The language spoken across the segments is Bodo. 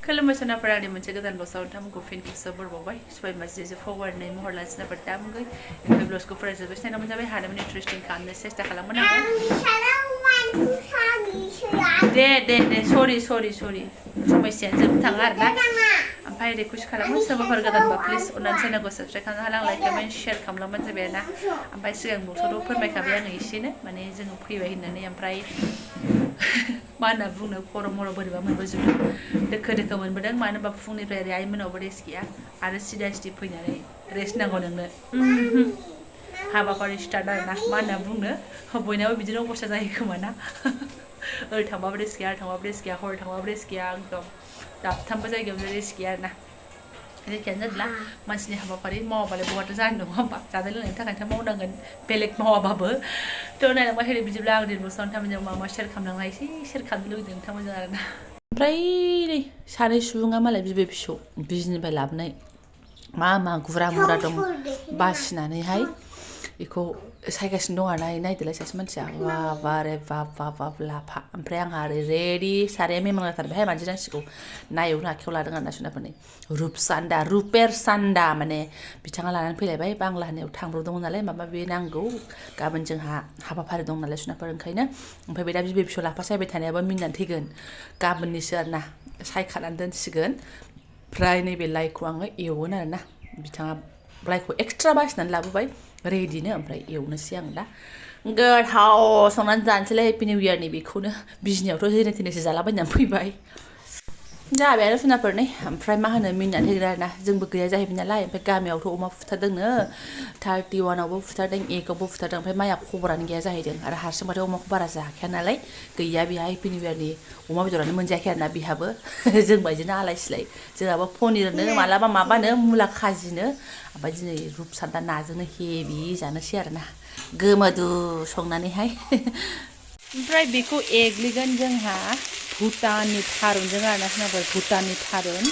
खुलुमबाय सनाफोरा आंनि मोनसे गोदान ब्लगआव नोंथांमोनखौ फिन खेबसे बरबावबाय सबाय मासे जे फरवार्डनै महर लासिनाफोर दामगै बे ब्लगखौ फरायजोबबाय सिनायनाय मोनजाबाय हानायमानि इन्टारेस्टिं खालामनो सेस्था खालामगोन आङो दे सरि समस्यानो जोबनो थाङा आरोना ओमफ्राय रिकुवेस्ट खालामो सोरबाफोर गोदानबा प्लिज अननानै चेनेलखौ साबस्क्राइब खालामनो हालां लाइक खालामनानै शेयार खालामलांबानो जाबाय आरोना ओमफ्राय सिगां ब्लगआवथ' फोरमायखाबाय आङो एसेनो माने जोङो फैबाय होननानै ओमफ्राय मा होनना बुंनो खर' मर' बोरैबा मोनबोजोबदों दोखो मोनबोदों मानो होनबा फुंनिफ्राय ओरै आइमोनावबो रेस्ट गैया आरो सिदा फैनानै रेस्ट नांगौ नोंनो हाबाफारि स्टार्ट आरोना मा होनना बुंनो बयनाबो बिदिनो अबस्था जायो खोमा ना ओरै थांबाबो रेस्ट गैया ओरै थांबाबो रेस्ट गैया हरै थांबाबो रेस्ट गैया एकदम दाबथामबो जायगायावनो रेस्ट गैया आरोना जेखियानो जादोंला मानसिनि हाबाफारि मावाबालाय बहाथो जानो नङा होमबा जानाय लोंनायनि थाखायथ' मावनांगोन बेलेग मावाबाबो थ' नायलांबा हेरै बिदिब्ला आं दिनबोसोराव नोंथांमोनजों मा शेयार खालामलांनो एसे शेयार खालामनो लुगैदों नोंथांमोनजों आरोना ओमफ्राय नै सानै सुबुङा मालाय बिबै फिसौ बिजनिफ्राय लाबोनाय मा गुरा मुरा दं बासिनानैहाय बेखौ सायगासिनो दं आरोना नायदोलाय सासे मानसिया बारे बाब लाफा ओमफ्राय आंहा ओरै रेडि साराया मेमां जाथारबायहाय मानजिनांसिगौ नायावनो आखायाव लादों आरोना सुनाफोरनि रुपेर सान्दा माने बिथाङा लानानै फैलायबाय बांला होनायाव थांब्रबदोंमोन नालाय माबा बे नांगौ गाबोन जोंहा हाबाफारि दं नालाय सुनाफोर ओंखायनो ओमफ्राय बे दा बिबै फिसौ लाफा सायबाय थानायाबो मिनिनानै थैगोन गाबोननिसो आरोना सायखानानै दोनसिगोन ओमफ्राय नैबे लाइखौ आङो एवगोन आरोना बिथाङा लाइखौ एक्सट्रा बासिनानै लाबोबाय रेडिनो ओमफ्राय एवनोसै आं दा गोथाव संनानै जानोसैलाय हेपि निउ इयारनि बेखौनो बिजनियावथ' जेने थेनेसो जालाबायनानै फैबाय जाबाय आरो सुनाफोर नै ओमफ्राय मा होनो मिनिनानै थैगोन आरोना जोंबो गैया जाहैबाय नालाय ओमफ्राय गामियावथ' अमा फुथारदोंनो 31आवबो फुथारदों एकआवबो फुथारदों ओमफ्राय माइया खबरानो गैया जाहैदों आरो हारसिंबाथाय अमाखौ बारा जाखाया नालाय गैया बेहा हेपि निउ इयारनि अमा बेदरानो मोनजायाखै आरोना बिहाबो जों बायदिनो आलाय सिलाय जोंहाबो पनिरनो मालाबा माबानो मुला खाजिनो ओमफ्राय दिनै रुपसान्दा नाजोंनो हेभि जानोसै आरोना गोमोदु संनानैहाय ओमफ्राय बेखौ एग्लिगोन जोंहा भुटाननि थारुनजों आरोना खोनाबाय भुटाननि थारुन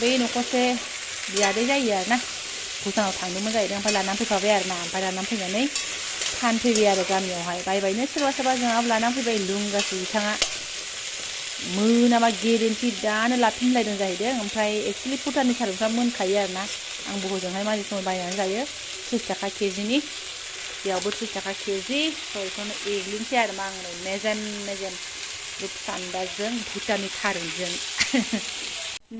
बै न'खरसे बियादै जायो आरोना भुटानाव थांदोंमोन जाहैदों ओमफ्राय लानानै फैफाबाय आरोना ओमफ्राय लानानै फैनानै फानफैबाय आरो गामियावहाय बायबायनो सोरबा जोंहाबो लानानै फैबाय लुंगासो बिथाङा मोनाबा गेरेन्टि दानो लाफिनलायदों जाहैदों ओमफ्राय एक्सुवेलि भुटाननि थारुनफ्रा मोनखायो आरोना आंबो हजोंहाय माझे समाव बायनानै जायो 30 थाखा केजिनि बेयावबो 30 थाखा केजि बेखौनो एग्लिनोसै आरो मा आङो मेजेम रुपसान्दाजों भुटाननि थारुनजों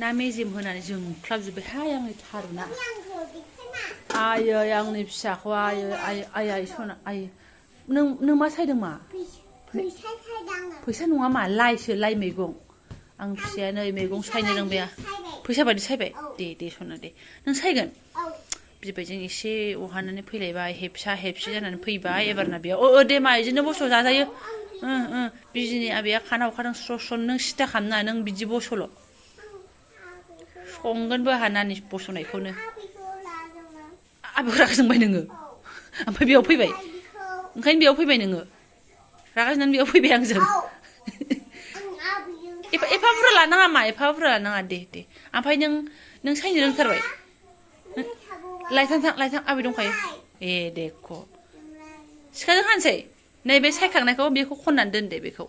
ना मेजेम होनानै जोंख्लाबजोब्बायहाय आंनि थारुना आयै आंनि फिसाखौ आयै सना आयै नों मा सायदों मा फैसा नङा मा लाइ मैगं आं फिसाया नै मैगं सायनो रोंबाया फैसा बायदि सायबाय दे सना दे नों सायगोन बिबायजों एसे अहानानै फैलायबाय हेबसि जानानै फैबाय एबारना बेयाव दे मा बिदिनो बस' जाजायो बिजिनि आबैया खाना हरखादों स्र' नों सिदा खालामना नों बिदि बसल' संगोनबो आंहा नानि बस'नायखौनो आबैखौ रागा जोंबाय नोङो ओमफ्राय बेयाव फैबाय ओंखायनो बेयाव फैबाय नोङो रागा जोंनानै बेयाव फैबाय आंजों एफा बुरजा लानाङा मा एफा बुरजा लानाङा दे ओमफ्राय नों सायनो रोंथारबाय लायथां आबै दंखायो देखौ सिखाजों हानोसै नैबे सायखांनायखौ बेखौ खननानै दोन दे बेखौ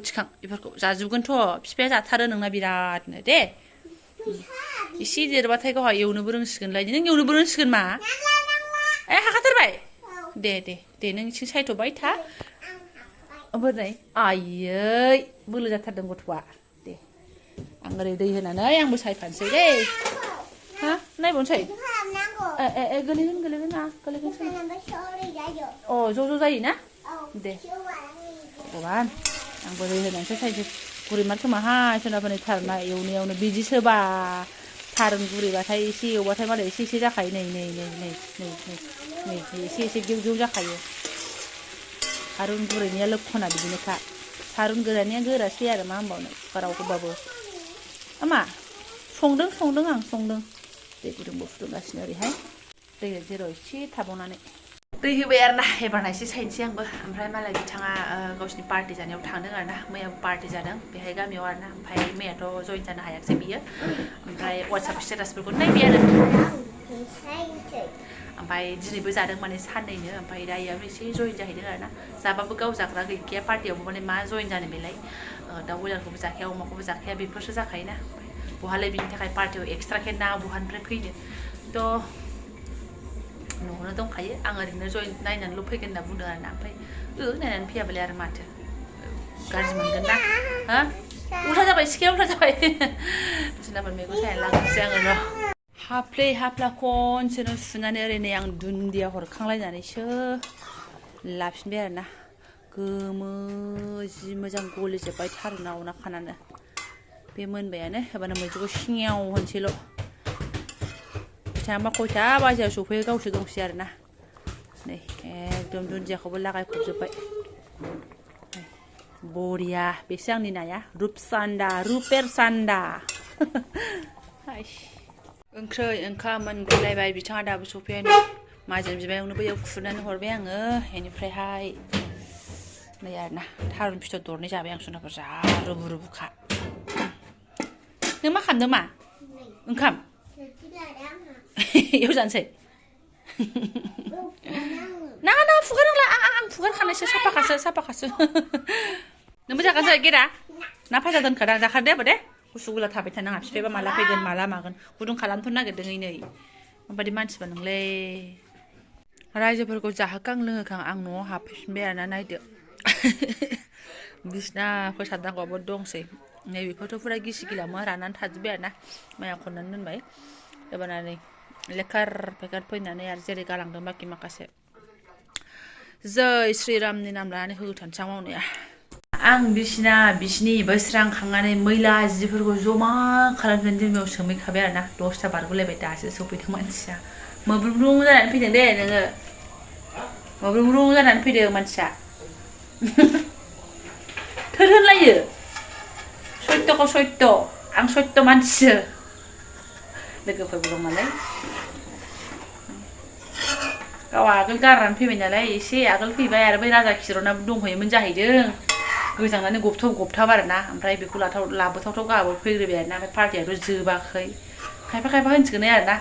थिखां बेफोरखौ जाजोबगोनथ' बिफाया जाथारो नोंना बिरादनो दे एसे देरबाथाय गावहा एवनोबो रोंसिगोनलाय नों एवनोबो रोंसिगोन मा हाखाथारबाय दे नों एसे सायथ'बाय था ओमफ्राय आयै बोलो जाथारदों गथ'आ दे आं ओरै दै होनानै आंबो सायफानोसै दे हा नायबावनोसै गोलैगोन ज' जायोना दे भगबान आंबो दै होनानैसो सायसै गुरैमार खोमाहाय सोनाफोरनि थारुना एवनायावनो बिदिसोबा थारुन गुरैबाथाय एसे एवबाथाय मालाय एसे जाखायो नै एसे गेव जाखायो थारुन गुरैनिया लोक्षना बिदिनोखा थारुन गोरानिया गोरासै आरो मा होनबावनो कुकाराव होबाबो मा संदों आं दै गुदुंबो फुदुंगासिनो ओरैहाय दै जेराव एसे थाबावनानै दै होबाय आरोना एबारना एसे सायनोसै आंबो ओमफ्राय मालाय बिथाङा गावसिनि पार्टि जानायाव थांदों आरोना मैयाबो पार्टि जादों बेहाय गामियाव आरोना ओमफ्राय मैयाथ' जइन जानो हायाखिसै बियो ओमफ्राय वाट्सएप स्टेटासफोरखौ नायबाय आरो ओमफ्राय दिनैबो जादों माने साननैनो ओमफ्राय दायोबो एसे जइन जाहैदों आरोना जाबाबो गाव जाग्रा गैखाया पार्टियावबो माने मा जइन जानो बेलाय दाउ बयलारखौबो जाखाया अमाखौबो जाखाया बेफोरसो जाखायोना बहालाय बिनि थाखाय पार्टियाव एक्सट्राके ना बहानिफ्राय फैनो थ' न'आवनो दंखायो आं ओरैनो जइन नायनानैल' फैगोन होनना बुंदों आरोना ओमफ्राय नायनानै फैयाबालाय आरो माथो गाज्रि मोनगोन ना हा उल्था जाबाय सिखाया उल्था जाबाय बिसोरनाबो मैगं सायना लांनोसै आङो र' हाफ्ले हाफ्ला खनसेनो सुनानै ओरैनो आं दुन्दिया हरखांलायनानैसो लाफिनबाय आरोना गोमो जि मोजां गलिजोब्बाय थारुना अना खानानै बे मोनबायानो एबारनो मैद्रुखौ सिङाव होनसैल' बिथाङा खयथा बाजियाव सफैयो गावसो दंसै आरोना नै एकदम दुन्दियाखौबो लागायफबजोब्बाय बरिया बेसो आंनि नाया रुपसान्दा रुपेर सान्दा ओंख्रै ओंखाम मोनगुलायबाय बिथाङा दाबो सफैयानो माजों बिमायावनो बैयाव खुरनानै हरबाय आङो बेनिफ्रायहाय नै आरोना थारुन फिथर दरनै जाबाय आं सनाफोर जा रुबु रुबुखा नों मा खालामदों मा ओंखाम एव जानोसै नाङा नाङा फुगारनांला आं फुगारखानायसो साफाखासो नोंबो जागोनसै गेरा ना फाजा दोनखादां जाखादो दे गुसु गुला थाबाय थानाङा बिफायबा माला फैगोन माला मागोन गुदुं खालामथ' नागिरदों नै माबायदि मानसिबा नोंलै रायजोफोरखौ जाहोखां लोंहोखां आं न'आव हाबफैफिनबाय आरोना नायदो बिसिना फोसाबनांगौआबो दंसै नैबेखौथ' फुरा गिसि गिलामो राननानै थाजोब्बाय आरोना माइया खननानै दोनबाय एबार नै लेखार फेखार फैनानै आरो जेरै गालांदों बाखि माखासे जय श्रीरामनि नाम लानानै होथानसां मावनाया आं बिसिनि बोस्रांखांनानै मैला जिफोरखौ जमा खालामनानै जोंनियाव सोमहैखाबाय आरोना 10ता बारगुलायबाय दासो सफैदों मानसिया मोब्रुं जानानै फैदों दे नोङो मोब्रुं जानानै फैदों मानसिया थोर होनलायो सत्यखौ सत्य आं सत्य मानसिसो लोगोफोरबो दं नालाय गाव आगोल गारनानै फैबाय नालाय एसे आगोल फैबाय आरो बै राजा खिरनाबो दंहैयोमोन जाहैदों गोजांनानै गबथाब आरोना ओमफ्राय बेखौ लाबोथावथाव गाबो फैग्रोबाय आरोना ओमफ्राय पार्टियाथ' जोबाखै खायफा होनसिगोन आरोना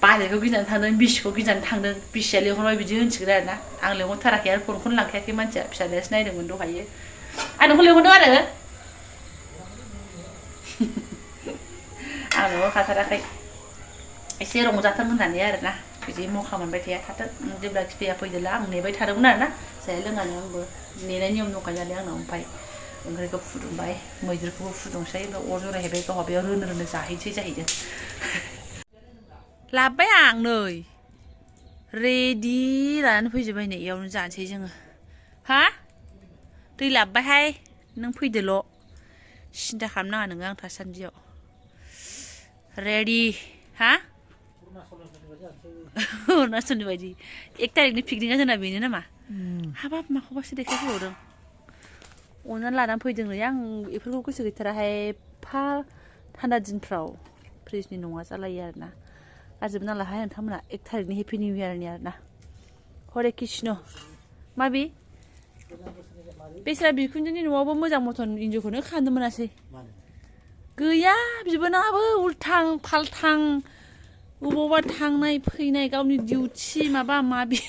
बाजैखौ गिनानै थांदों बिसिखौ गिनानै थांदों बिसिया लेंहरबाय बिदि होनसिगोन आरोना आं लेंहरथाराखै आरो फनखौनो लांखायाखै मानसिया फिसाजोआसो नायदोंमोन दहायो आं नोंखौ लेंहरदों आरो आं लेंहरखाथाराखै एसे रंजाथों होननानै आरोना बिदि मौका मोनबाय थाया थाथों जेब्ला खिफैया फैदोला आं नेबाय थादोंमोन आरोना जाया लोङानो आंबो नेनाय नियम दंखायो नालाय आंनाव ओमफ्राय ओंख्रिखौ फुदुंबाय मैद्रुखौबो फुदुंसै ओमफ्राय अर जरायहैबाय गावहा बेयाव रोनो जाहैसै जाहैदों लाबोबाय आं नै रेडि लानानै फैजोब्बाय नै इयावनो जानोसै जोङो हा दै लाबोबायहाय नों फैदोल' सिन्था खालामनाङा नोङो आं थासान्दियाव रेडि हा अरुणाचलनि बायदि 1 तारिखनि पिकनिकआ जोंना बेनो नामा हाबाब माखौबासो देखायफैबावदों अननानै लानानै फैदों नै आं बेफोरखौ गोसो गैथाराहाय एफा थान्दा दिनफ्राव फ्रिजनि नङा जालायो आरोना गारजोबो नालाय नोंथांमोना 1 तारिखनि हेपि निउ इयारनि आरोना हरे कृष्ण माबि बेस्रा बिखुनजोनि न'आवबो मोजां मथन इन्जयखौनो खालामनो मोनासै गैया बिबोनाङाबो उल्थां फाल्थां बबावबा थांनाय फैनाय गावनि डिउटि माबा माबि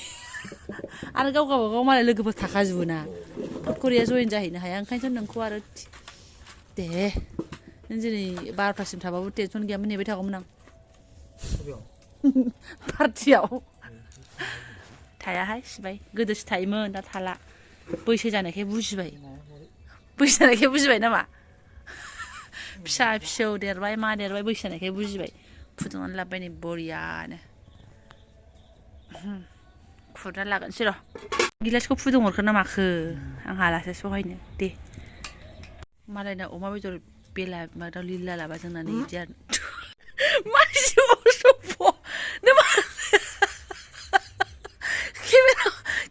आरो गावबागाव मालाय लोगोफोर थाखाजोबो ना फटकरिया जइन जाहैनो हाया ओंखायनोथ' नोंखौ आरो दे नों दिनै 12तासिम थाबाबो टेनसन गैयामोन नेबाय थागौमोन आं पार्टियाव थायाहाय सिबाय गोदोसो थायोमोन दा थाला बैसो जानायखाय बुजिबाय नामा फिसा फिसौ देरबाय मा देरबाय बैसो जानायखाय बुजिबाय फुदुंनानै लाबोबाय नै बरियानो खुरना लागोनसै र' गिलासखौ फुदुंहरखो ना माखो आं हालासो सहायनो दे मालायना अमा बेदर बेला मादाव लिला लाबा जोंना नै बिदि आरो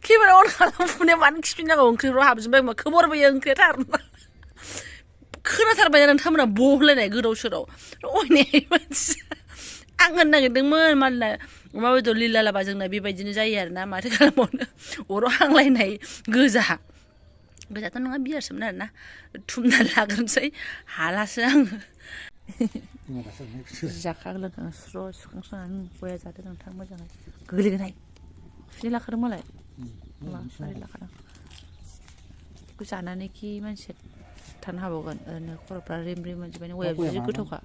केमेरा अन खालामफुनाया मानो खिफिननांगौ ओंख्रिफ्राव हाबजोब्बाय मा खोमोरबोयो ओंख्रिया थारुना खोनाथारबाय नोंथांमोना बहलायनाय गोदाव सोराव अयनाय मानसि आं होननो नागिरदोंमोन मालायना अमा बेदर लिला लाबा जोंना बेबायदिनो जायो आरोना माथो खालामबावनो अराव हांलायनाय गोजाथ' नङा बियारसोमोन आरोना थुमनानै लाग्रोनोसै हालासो आङो जाखां लोंखां स्र' सुखांस्रांनानै बया जादों नोंथां मोजाङै गोग्लैगोनहाय सुनै लाखादों मालाय सुनै लाखादों बेखौ जानानै खि मानसिया थानो हाबावगोन ओरैनो खर'फ्रा रिम रिम मोनजोब्बाय औवाया जि गोथावखा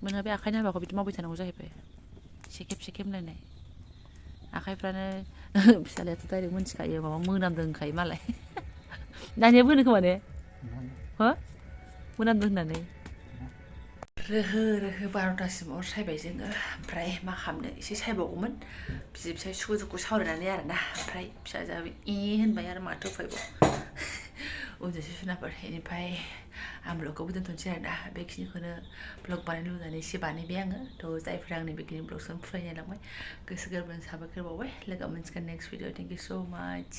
मोनहा बे आखाइनि हाबाखौ बिदि मावबाय थानांगौ जाहैबाय सेखेब सेखेब होनलायनाय आखाइफ्रानो फिसालायाथ' डाइरेक्ट मोनथिखायो माबा मोनामदों होनखायो मालाय दानियाबो होनो खोमा ने हो मोनामदों होननानै रोहो रोहो 12थासिम अर सायबाय जोङो ओमफ्राय मा खालामनो एसे सायबावगौमोन बिसि फिसाय सुखु दुखु सावरायनानै आरोना ओमफ्राय फिसाजोआबो होनबाय आरो माथो उफायबाव उन्दुसै सुनाफोर बेनिफ्राय आं ब्लगखौबो दोनथ'नोसै आरोना बेखिनिखौनो ब्लग बानायनो लुबैनानै एसे बानायबाय आङो थ' जायफ्रा आंनि बेखिनि ब्लगखौ फरायनायलांबाय गोसो गोरबोनि साबायखर बावबाय लोगो मोनसिगोन नेक्स्ट भिडिअ थेंक इउ स' माच